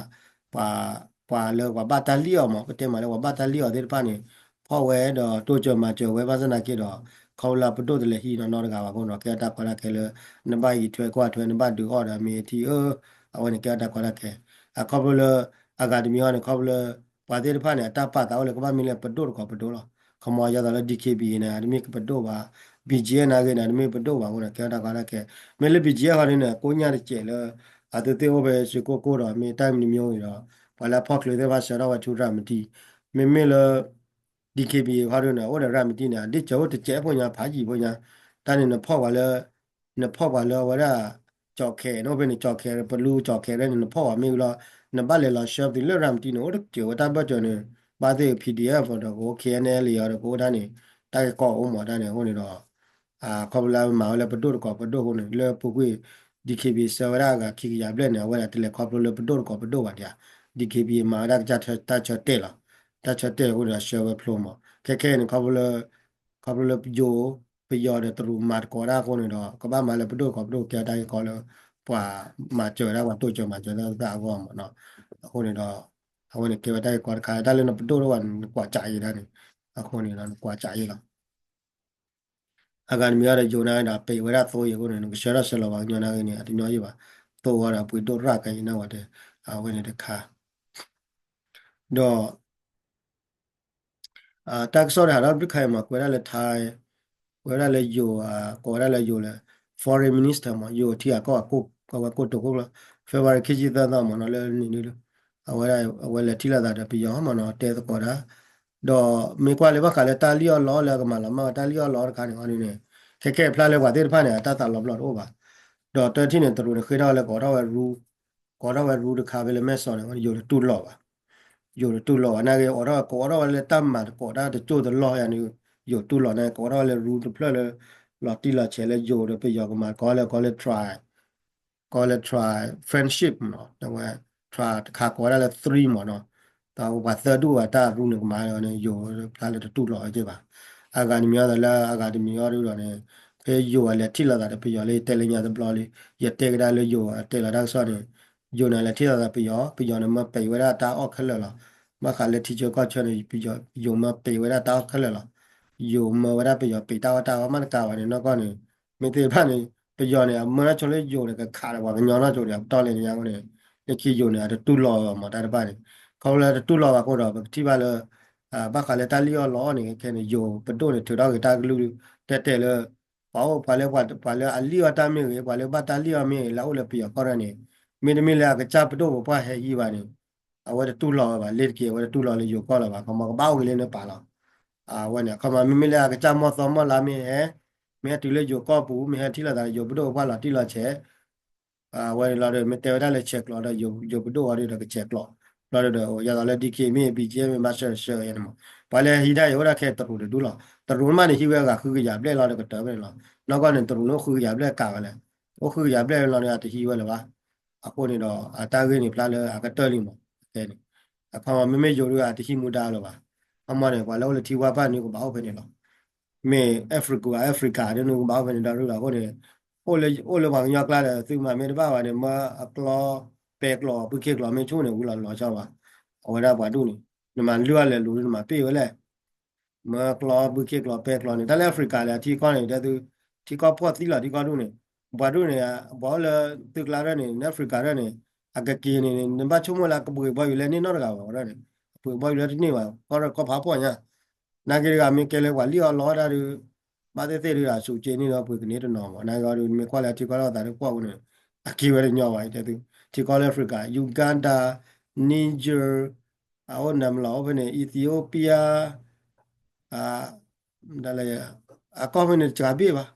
ပှၤ ပှၤလၢပှၤဘၣ်တၢ်လံၣ်အီၤမး ပတဲမးလၢပှၤဘၣ်တၢ်လံၣ်အီၤသ့ၣ်တဖၣ်န့ၣ် ဖီၣ်ဝဲဒီးတိစၢၤမၤစၢၤဝဲဘၣ်ဆၣ်သနာ်က့ဒီး ခီဖျိလၢပဒိၣ်တလဲၤဟံးနီၢ်နီတဂၤဘၣ်အဃိန့ၣ်ဒီး ကဲထီၣ်တၢ်ကီတၢ်ခဲလၢ နဘၣ်အံးထွဲကွၢ်ထွဲ နဘၣ်ဒုးအီၣ်ဒီးမ့ၢ်ထံၣ်ဧၢ အဝဲန့ၣ်ကဲထီၣ်တၢ်ကီတၢ်ခဲ အခီဖျိလၢ အဂၤတမံၤအံၤန့ၣ် ခီဖျိလၢ ပှၤသ့ၣ်တဖၣ်န့ၣ် အတၢ်ပာ်သးအိၣ်လၢကဘၣ်မ့ၢ်လၢပဒိၣ်တကိးပဒိၣ်လီၤ. ခီမီယဲသိးလၢ DKBA န့ၣ် တမ့ၢ်ပဒိၣ်ဘၣ်, BGF နာ်ဂ့ၤန့ၣ် တမ့ၢ်ပဒိၣ်ဘၣ်အဃိန့ၣ် ကဲထီၣ်တၢ်ကီတၢ်ခဲ မ့ၢ်လၢ BGF ခီဒ်န့ၣ် ကိညၢ်တစဲးလၢ အသုသ့ၣ်အိၣ်ဖဲရွှေကုက္ကိုဒီး မ့ၢ်တၢ်မနုၤမံၤအံၤဒီး ပှၤလၢအဖီၣ်ချၢသ့ၣ်တဖၣ်ဆှၢထီၣ်ဝဲဆူရၤမတံ မ့မ့ၢ်လၢ DKBA ခီဒ်န့ၣ် အိၣ်ဒီးရၤမတံန့ၣ် အဒ့ၣ်စၢၤအိၣ်တစဲးဖိညါ ဖးယံာ်ဖိညါ တၢ်န့ၣ်နဖီၣ်ပှၤလၢ နဖီၣ်ပှၤလၢအဝဲဒၣ် ကၠီၣ်ခဲ နအိၣ်ဖဲန့ၣ် ကၠီၣ်ခဲ ပလူကၠီၣ်ခဲရဲန့ၣ် နဖီၣ်ပှၤမ့ၢ်ဝံၤလီၤ နဘၣ်လဲၤလီၤဆှၢပသံလၢရၤမတံန့ၣ် အိၣ်တစၢၤဝဲတၢ်ဘၢၣ်စၢၤန့ၣ် ဘၣ်သ့ၣ် PDF ဒီးကအိၣ် KNLA အီၤဒီးကအိၣ်တၢ်န့ၣ် တၢ်ဂ့ၢ်ကီအိၣ်မးတၢ်န့ၣ် အဃိန့ၣ်ဒီး ခီဖျိလၢမၤဝဲလၢပဒိၣ်တကိးပဒိၣ်အဃိန့ၣ် လၢပူၤကွံာ် DKBA ဆှၢဝဲဒၣ်အဂၤခံကယၤဘျဲၣ်န့ၣ် အဝဲဒၣ်တလဲၤခီဖျိလၢပဒိၣ်တကိးပဒိၣ်ဘၣ်ဒံးဧါ, DKBA မၤဝဲဒၣ်ကစၢ်တၢ်ဆၢတဲာ်လီၤ. တၢ်ဆၢတဲာ်အဃိန့ၣ်ဒီးဆှၢဝဲဖျိမး ခဲခဲအံၤန့ၣ် ခီဖျိလၢ ခီဖျိလၢယိၤ ပယီၤဒီးတရူးမၤသကိးတၢ်အဃိန့ၣ်ဒီး ကဘၣ်မၤလၢပဒိၣ်တကိးပဒိၣ်ကဲတၢ်ဂ့ၢ်ကီလၢ ပှၤမၤစၢၤဝဲဒၣ် ပှၤတိစၢၤမၤစၢၤတၢ်သ့ၣ်တဖၣ်အဂီၢ်မးနီၤ. အဃိန့ၣ်ဒီး အဝဲန့ၣ်ကဲဝဲတၢ်ဂ့ၢ်ကီတခါ တၢ်လၢနပဒိၣ်တအိၣ်ဘၣ်န့ၣ် နကွၢ်စးအံၤဒၣ်န့ၣ် အဃိန့ၣ်ဒီးနကွၢ်စးအံၤလီၤ. အဂၤတမံၤအံၤဒီးယိၤနာ်က့ဒီး ပံးဝဲဒၣ်သိအံၤအဃိန့ၣ် နကဆှၢထီၣ်ဆှၢလီၤပှၤကညီနာ်က့န့ၣ် အတညီယံၣ်ဘၣ်, သိအီၤဒီးအပှ့ၤဒိၣ်ရၣ်ကဲအံၤန့ၣ်ဝဲတဲ, အဝဲန့ၣ်တခါ, ဒီး တၢ်ကစီၣ်တဟးထီၣ်တခါအံၤမး ကွဲးဒၣ်လၢ Thai, ကွဲးဒၣ်လၢယိၤ, ကိးဝဲဒၣ်လၢယိၤလၢ Foreign Minister မး ယိၤထံဂၤကီၢ်ဂၤ ကိးဝဲကိးတိာ်ခိၣ်ကျၢၢ် February ခံဆံသၢသီမးနီၤ လၢနံၤဒု အဝဲဒၣ် အဝဲလဲၤထံၣ်လိာ်သးဒီးပယီၤမးနီၤ တဲသကိးတၢ်, ဒီးမ့ၢ်ကွၢ်လၢဘၣ်ဃးလၢတၢ်လံၣ်အီၣ်လီအီၣ်လၢအကမၤလီၤမၢ်ဝဲတၢ်လံၣ်အီၣ်လီအီၣ်တခါန့ၣ် အီၤဒ်န့ၣ် ခဲခဲဖျါလၢပှၤသ့ၣ်တဖၣ်န့ၣ် အတၢ်သးလီၤပျီၢ်တအိၣ်ဘၣ်, ဒီးတထံၣ်န့ၣ် တရူးန့ၣ်ဃ့ထီၣ်ဝဲလၢကအိးထီၣ်ဝဲရူ ကအိးထီၣ်ဝဲရူတခါဖဲလၢမဲၢ်စီးန့ၣ် ယိၤတတူၢ်လိာ်ဘၣ်, ယိၤတတူၢ်လိာ်ဘၣ်နာ်က့ အိးထီၣ်ဝဲ ကအိးထီၣ်ဝဲလၢတၢ်မၤသကိးတၢ်တကၠိၢ်တလီၢ်ယါန့ၣ် ယိၤတူၢ်လိာ်နာ်က့ ကအိးထီၣ်ဝဲလၢရူတဖျၢၣ်လၢ လီၤတံၢ်လီၤဆဲးလၢယိၤဒီးပယီၤကမၤကီလၢကီလၢ try ကီလၢ try friendship မးနီၤ တဝဲ try တခါကီဝဲဒၣ်လၢ three မးနီၤ, တၢ်ပှၤသၢဒူၣ်ဘၣ်တၢ်ရူန့ၣ်ကမၤလီၤန့ၣ် ယိၤဖျါလၢတတူၢ်လိာ်ဝဲက့ၤဘၣ်, အဂၤတမံၤအံၤဒီးလၢအဂၤတမံၤအံၤဒ်ဒီးန့ၣ် ဖဲယိၤအလဲၤထံၣ်လိာ်သးဒီးပယီၤလၢယတဲလၢညါတဘျီလံ, ယတဲကဒါလၢယိၤအတဲလီၤတၢ်ကစီၣ်န့ၣ်, ယိၤန့ၣ်လဲၤထံၣ်လိာ်သးပယီၤ ပယီၤန့ၣ်မၢပံးဝဲဒၣ်တၢ်အီၣ်ခဲလၢာ်လီၤ, ဘၣ်ဃးလၢထံဆၢကီၢ်ဆၢန့ၣ် ယိၤမၢပံးဝဲဒၣ်တၢ်အီၣ်ခဲလၢာ်လီၤ, ယိၤမၢဝဲဒၣ်ပယီၤပံးတၢ်အီၣ်တၢ်အီမးတကးဘၣ်န့ၣ် နီၢ်ကီၢ်န့ၣ် မ့ၢ်သ့ၣ်တဖၣ်န့ၣ် ပယီၤန့ၣ် အမၢနီၢ်ဆိလၢယိၤန့ၣ် ကခးဒီးပှၤကညီနီၢ်ဆိန့ၣ် အပတီၢ်လၢညါအဃိန့ၣ် လၢခံယိၤန့ၣ် အတတူၢ်လိာ်ဘၣ်မးတၢ်တဖၣ်န့ၣ်, ခီဖျိလၢတတူၢ်လိာ်ဘၣ်အဃိဒီး ပကထံၣ်ဘၣ်လၢ ဘၣ်ဃးလၢတၢ်လံၣ်အီၣ်လီအီၣ်န့ၣ် ခဲခဲန့ၣ် ယိၤပဒိၣ်န့ၣ် ထုးထီၣ်က့ၤတၢ်ကလုၢ် တဲတဲလၢ ပှၤအိၣ်ပှၤလၢပှၤလၢအလံၣ်အီၣ်တၢ်မ့ၢ်ဂ့ၤ ပှၤလၢဘၣ်တၢ်လံၣ်အီၣ်မ့ၢ်ဂ့ၤ လၢအအိၣ်လၢပယီၤကီၢ်ရၢန့ၣ် မ့တမ့ၢ်လၢအကစၢ်ပဒိၣ်ပပှၢ်ဟဲယံၤဘၣ်န့ၣ် အဝဲတတူၢ်လိာ်ဝဲဘၣ် လ့ၤတက့ၤ အဝဲတတူၢ်လိာ်လၢယိၤကီၢ်လၢၤဘၣ် ခီမီကဘၣ်အိၣ်က့ၤလၢနပာ်လီၤ, အဝဲန့ၣ် အခီမီ မ့မ့ၢ်လၢအကစၢ်မီၢ်သီမီၢ်လါမ့ၢ်ဟဲ မ့ၢ်ဟဲတုၤလၢယိၤကီၢ်ပူၤ မ့ၢ်ဟဲထံၣ်လိာ်သးဒီးယိၤပဒိၣ်ပပှၢ်လီၤတံၢ်လီၤဆဲး အဝဲန့ၣ်လီၤဒီး မ့ၢ်တဲဝဲဒၣ်လၢဆဲးကျိးဒီး ယိၤပဒိၣ်အီၤဒီးကဆဲးကျိး လီၤဒီး ယသးလၢ DKBA မ့ၢ် BGF မ့ၢ်ဘၣ်ဆၢဆၢန့ၣ်မး ပှၤလၢဟံးဒၣ်အံၤအိၣ်ဒၣ်ခဲတရူးတဒူၣ်လီၤ တရူးမးန့ၣ် ဟံးဝဲအဂၤဃုကယၤဘျဲၣ်လီၤဒီးကတၢၢ်ဖဲန့ၣ်လီၤ နီၢ်ကီၢ်န့ၣ် တရူးန့ၣ်အိၣ်ဃုကယၤဘျဲၣ်ကးဝဲလဲၣ် အိၣ်ဃုကယၤဘျဲၣ်လီၤဒီး အတဟံးဝဲလၢၤဘၣ် အဃိန့ၣ်ဒီး အတၢ်ဂ့ၢ်န့ၣ်ဖျါလၢအကတၢၢ်လံမး ခဲန့ၣ် အခီမီ မ့မ့ၢ်ယိၤဒီးအတဟံးမူဒါလၢၤဘၣ် အခီမီန့ၣ် ပှၤလၢအိၣ်လၢထံဝါပၢ်န့ၣ်ကဘၣ်အိၣ်ဖဲန့ၣ်လီၤ မ့ၢ် Africa Africa ဒ်န့ၣ်ကဘၣ်အိၣ်ဖဲန့ၣ်ဒီးရူလီၤအဃိန့ၣ် အိၣ်လၢ အိၣ်လၢပှၤကညီကျါဒီး သုမၤမ့ၢ်တဘၣ်ဘၣ်န့ၣ် မၢအကျီ ပဲကျီ ဘုခ့ကျီ မ့ၢ်ဆူၣ်န့ၣ် ဝံၤလီၤလီၤဆီဘၣ် အဝဲဒၣ်ပှၤဒူၣ်န့ၣ် နမၤလုၢ်အီၣ်လဲၤလူၤ နမၤပ့ၢ်ဝဲလဲၣ် မၢကျီ ဘုခ့ကျီ ပဲကျီန့ၣ် တၢ်လၢ Africa လဲၣ်ထံကီၢ်န့ၣ် တဲသု ထံကီၢ်ဖှီၣ်သံလီၤ ထံကီၢ်ဒူၣ်န့ၣ် ပှၤဒူၣ်န့ၣ် ပှၤအိၣ်လၢသုကျါရၢၢ်န့ၣ် Africa ရၢၢ်န့ၣ် အကက့ၤန့ၣ် နဘၣ်ဆိကမိၣ်လၢအကပှ့ၤဘီယူၤလဲၣ်န့ၢ်နီတဂၤဘၣ်ရၢၢ်န့ၣ် အပှ့ၤဘီယူၤလၢတန့ၢ်ဘၣ် ကီၢ်ရၢၢ်ကီၢ်ဖးဖှီၣ်ညါ နာ်က့တဂၤမ့ၢ်ကဲလၢပှၤလံၣ်အီၣ်လီအီၣ်တၢ်ဒီး ဘၣ်သ့ၣ်သ့ၣ်ဒီး အစူးက့န့ၣ်ဒီးပှ့ၤကန့ၢ်တနီၤမး နာ်က့ဒီး မ့ၢ်ကွၢ်လၢထံကီၢ်လီၤသးဒီးကွၢ်ဝဲန့ၣ် အက့ၤဝဲတညီဘၣ် တဲသု ထံကီၢ်လၢ Africa Uganda Niger အအိၣ်နၤမလီၤအိၣ်ဖဲန့ၣ် Ethiopia ဒ်လဲၣ် အကီၢ်ဖဲန့ၣ်တစှၤဘ့ၣ်ဘၣ်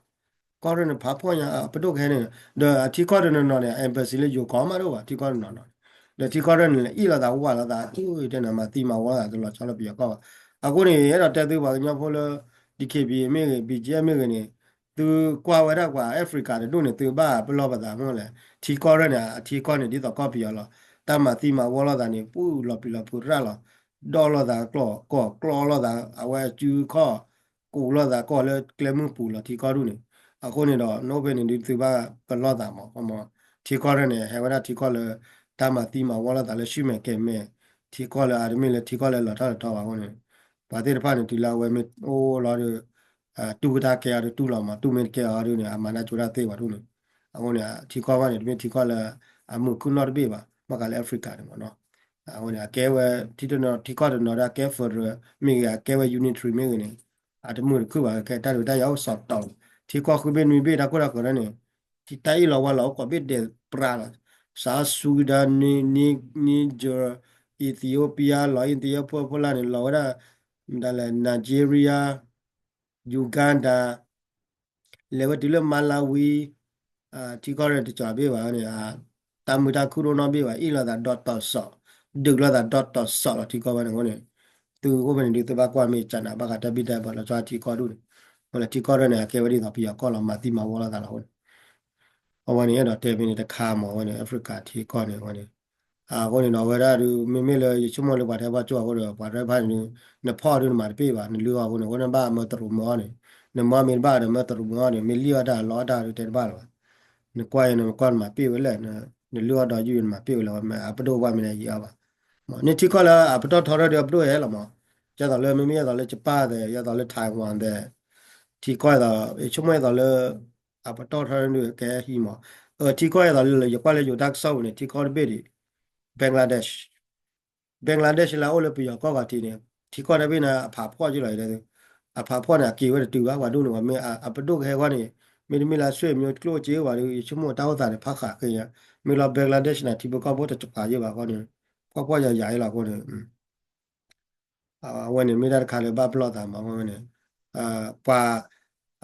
ကီၢ်ရၢၢ်န့ၣ်ဖးဖှီၣ်ညါ ပဒိၣ်ကဟဲန့ၣ် ဒီးအထံကီၢ်တနီၤနီၤန့ၣ် embassy လၢယိၤကီၢ်မးတအိၣ်ဘၣ် ထံကီၢ်တနီၤနီၤန့ၣ် ဒီးထံကီၢ်ရၢၢ်န့ၣ် လၢအ့ၣ်လိာ်သးဝးလိာ်သး အထူၣ်တဲနၤ မၤသံမၤဝီလိာ်သးတလီၤဆီလၢပယီၤကီၢ်ဘၣ် အဃိန့ၣ် အဲၣ်ဒိးတဲသုပှၤကညီဖိလၢ DKBA မ့ၢ်ဂ့ၤ BGF မ့ၢ်ဂ့ၤန့ၣ် သုကွၢ်ဝဲဒၣ်ပှၤ Africa တဒူၣ်န့ၣ် သုဘၣ်ပလီၢ်ပသးမ့ၢ်လဲၣ် ထံကီၢ်ရၢၢ်န့ၣ် အထံကီၢ်န့ၣ် ဒ်သိးကီၢ်ပယီၤလီၤ တၢ်မၤသံမၤဝီလိာ်သးန့ၣ် ပူၣ်လီၤပျံၤလီၤဖုးရၣ်လီၤ ဒီၣ်လိာ်သးကျီၢ် ကီၢ်ကျီလိာ်သး အဝဲအစုခီၣ် ကူးလိာ်သးကီၢ်လၢကျဲမုၢ်ပူၤလီၤ ထံကီၢ်ဒူၣ်န့ၣ် အဃိန့ၣ်ဒီး နအိၣ်ဖဲန့ၣ် ဒ်သုဘၣ်ပလီၢ်သးမး ထံကီၢ်ရၢၢ်န့ၣ် ဟဲဝဲဒၣ်ထံကီၢ်လၢ တၢ်မၤသံမၤဝီလိာ်သးလၢ ဆူၣ်မဲာ်ကဲၤမဲာ် ထံကီၢ်လၢအတမ့ၢ်လၢထံကီၢ်လၢလီၤထီၣ်လီၤထီဘၣ်အဃိန့ၣ် ပှၤသ့ၣ်တဖၣ်န့ၣ် တုၤလၢအဝဲမ့ၢ်အိၣ်လီၤဒီး တူၢ်ကဒါကဲအီၤဒီးတူၢ်လီၤမး တူၢ်မ့ၢ်တကဲအီၤဒီးန့ၣ် အမၤနၢ်ကၠိတၢ်သ့ပှၤဒူၣ်န့ၣ် အဃိန့ၣ် ထံကီၢ်ဘၣ်န့ၣ် တမ့ၢ်ထံကီၢ်လၢ အမုာ်ခုၣ်နီၣ်တဘ့ၣ်ဘၣ် ဘၣ်ဃးလၢ Africa န့ၣ်မးနီၤ အဃိန့ၣ် အကဲဝဲ ထံတနီၤ ထံကီၢ်တနီၤဒီးအကဲ federal မ့ၢ်ဂ့ၤ အကဲဝဲ unitary မ့ၢ်ဂ့ၤန့ၣ် အတမုာ်တခုၣ်ဘၣ် ခဲတၢ်ဒုးတၢ်ယၤအိၣ်စီၤတီၤ ထံကီၢ်ဃုဘ့ၣ်နွံဘ့ၣ်တၢ်ခိၣ်တၢ်ဃၢၤန့ၣ် တၢ်အ့ၣ်လီၤဝါလီၤအိၣ်ကိးဘ့ၣ်ဒဲးပြးလီၤ South Sudan Niger Ethiopia လီၤ India ဖှိၣ်ဖှိၣ်လၢ်န့ၣ် လီၤဝဲဒၣ် ဒ်လဲၣ် Nigeria Uganda လဲၤဝဲတုၤလၢ Malawi ထံကီၢ်န့ၣ်တကီဘ့ၣ်ဘၣ်န့ၣ် တၢ်မုာ်တၢ်ခုၣ်ဒိၣ်နီၣ်ဘ့ၣ်ဘၣ် အ့ၣ်လိာ်သးဒီတီၤစီး ဒုးလိာ်သးဒီတီၤစီးလီၤထံကီၢ်ဘၣ်န့ၣ်အဃိန့ၣ် သုအိၣ်ဖဲန့ၣ်ဒုးသုဘၣ်ကွၢ်မ့ၢ်ကနၣ်ဘၣ်ဃးတၢ်ဘံၣ်တၢ်ဘၢလီၤဆီထံကီၢ်ဒူၣ်န့ၣ် အဝဲလၢထံကီၢ်ရဲၣ်န့ၣ် အကဲဝဲဒ်သိးပယီၤကီၢ်လီၤ မၤသံမၤဝီလိာ်သးလီၤအဃိန့ၣ် အဝဲန့ၣ် အဲၣ်ဒိးတဲဖဲန့ၣ်တခါမး အဝဲန့ၣ် Africa ထံကီၢ်န့ၣ် အဝဲန့ၣ် အဃိန့ၣ်ဒီး အဝဲဒၣ်ဒုး မ့မ့ၢ်လၢယဆိကမိၣ်လၢပှၤတၢ်ဖီၣ်ကၠိအဃိဒီး ပှၤတၢ်ဖီၣ်န့ၣ်ဒုး နဖီၣ်ဒုးနမၤတပ့ၢ်ဘၣ် နလုၢ်အီၣ်အဃိန့ၣ် အဃိန့ၣ်ဘၣ်မၢတရူးမၢအီၣ်န့ၣ် နမၢမ့ၢ်တဘၣ်ဒီးမၢတရူးမၢအီၣ်န့ၣ် မ့ၢ်လံၣ်အီၣ်တၢ်လီအီၣ်တၢ်ဒုးတဲတဘၣ်လၢၤဘၣ် နကွၢ်အံၤနကွၢ်နမၤပ့ၢ်ဝဲလဲၣ် နလုၢ်အီၣ်ဒီးယုၢ်နမၤပ့ၢ်ဝဲလဲၣ် အပဒိၣ်ပှၢ်မ့ၢ်န့ၣ်ယံာ်အီၣ်ဘၣ် မ့ၢ်န့ၣ်ထံကီၢ်လၢအပတီၢ်ထီထီၣ်ဒုးအပဒိၣ်ဟဲလီၤမး ဒ်သိးလၢမ့မ့ၢ်ဒ်သိးလၢ Japan သဲး ဒ်သိးလၢ Taiwan သဲး ထံကီၢ်ဒ်သိး ယဆိကမိၣ်ဒ်သိးလၢ အပတီၢ်ထီထီၣ်ဒုးကဟဲဟံးမး အထံကီၢ်ဒ်သိးလၢယကွၢ်လၢယိၤတၢ်ကစီၣ်ပူၤန့ၣ် ထံကီၢ်တဘ့ၣ်ဒံး Bangladesh Bangladesh လၢအအိၣ်လၢပယီၤကီၢ်ဂီၤထံးန့ၣ် ထံကီၢ်တဘ့ၣ်န့ၣ် အဖးဖှီၣ်က့လီၤ အဖးဖှီၣ်န့ၣ် အက့ၤဝဲတတုၤဘၣ် ပှၤဒိၣ်န့ၣ် ပှၤမ့ၢ်အပဒိၣ်ကဟဲဃီန့ၣ် မ့တမ့ၢ်လၢအဆွေမျိုးကျိၣ်စ့အိၣ်ဘၣ်ဒီး ယဆိကမိၣ်တၢ်အိၣ်သးန့ၣ် ဖးဃးဃ့ညါ မ့ၢ်လီၤ Bangladesh န့ၣ် ထံဖိကီၢ်ဖိတကပၤယဲၢ်ဘၣ်အဃိန့ၣ် ဖှီၣ်ဖှီၣ်ယာ်ယာ်အံၤလီၤအဃိန့ၣ် အဝဲန့ၣ်မ့ၢ်တၢ်တခါလၢဘၣ်ပလီၢ်သးမး အဝဲန့ၣ် ပှၤ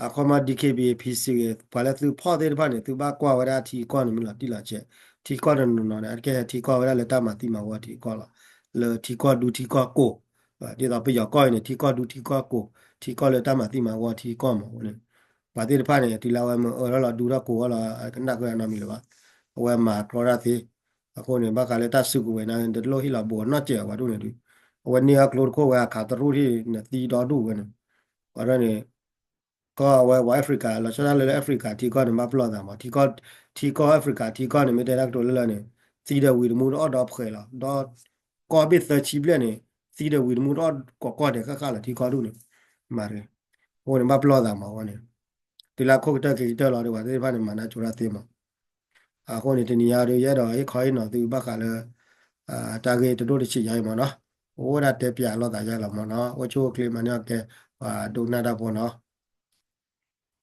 အခီပညီ D K B A P C ဂ့ၤ ပှၤလၢသုဖီၣ်သ့ၣ်တဖၣ်န့ၣ် သုဘၣ်ကွၢ်ဝဲဒၣ်ထံကီၢ်န့ၣ်မ့ၢ်လီၤတံၢ်လီၤဆဲး ထံကီၢ်တနီၤနီၤန့ၣ် အကဲထံကီၢ်ဝဲဒၣ်လၢတၢ်မၤသံမၤဝီထံကီၢ်လီၤ လၢထံကီၢ်ဒူထံကီၢ်ကိၢ် ဒ်သိးပယီၤကီၢ်အံၤန့ၣ် ထံကီၢ်ဒူထံကီၢ်ကိၢ် ထံကီၢ်လၢတၢ်မၤသံမၤဝီထံကီၢ်မးအဃိန့ၣ် ပှၤသ့ၣ်တဖၣ်န့ၣ် တုၤလၢအဝဲမ့ၢ်အၢထီၣ်လီၤဒူထီၣ်ကိၢ်ထီၣ်လီၤ ကနၣ်ကွၢ်အနီတမံၤလၢၤဘၣ် အဝဲမၤကြီတၢ်သ့ အဃိန့ၣ် ဘၣ်ဃးလၢတၢ်စုကဝဲၤန့ၣ် တလိၣ်ဟ့ၣ်လီၤဘူးအနီၢ်စဲးအဝဲဒၣ်န့ၣ်ဒုး အဝဲန့ၢ်အကျိတခိၣ်ဝဲအခးတရူၢ်ထံၣ်န့ၣ်သံဒီဒူၣ်ဝဲန့ၣ် အဝဲဒၣ်န့ၣ် ကီၢ်အဝဲပှၤ Africa လီၤဆီဒၣ်တၢ်လၢလၢ Africa ထံကီၢ်န့ၣ် ဘၣ်ပလီၢ်သးမး ထံကီၢ် Africa ထံကီၢ်န့ၣ် မ့ၢ်တဲတၢ်ကတိၤလၢလၢန့ၣ် သံဒီးဝံၤတမူတအီၣ်ဒီဖှဲးလီၤ ဒီးကီၢ်ဘ့ၣ်သၢဆံဘျဲၣ်န့ၣ် သံဒီးဝံၤတမူတအီၣ်ကိးကီၢ်ဒဲးဃၣ်ဃၣ်လီၤ ထံကီၢ်ဒူၣ်န့ၣ် မၤတဂ့ၤ အဃိန့ၣ် ဘၣ်ပလီၢ်သးမးအဃိန့ၣ် တုၤလၢခိၣ်ကတၢၢ်ခံကတၢၢ်လီၤဒီး ပှၤသ့ၣ်တဖၣ်န့ၣ် မၤနၢ်ကၠိတၢ်သ့မး အဃိန့ၣ် တနံၤညါဒီး ယအဲၣ်ဒိးဟ့ၣ်ခီဟ့ၣ်နီၤသုဘၣ်ဃးလၢ တၢ်ဂ့ၢ်တဒိၣ်တဆံးယါအံၤမးနီၤ အိၣ်ဝဲဒၣ်တဲပၠးလိာ်သးယါလီၤမးနီၤ အိၣ်ဆူၣ်အိၣ်ချ့မၤန့ၢ်အီၣ်ကဲ ပှၤဒိကနၣ်တၢ်ဖိနီၤ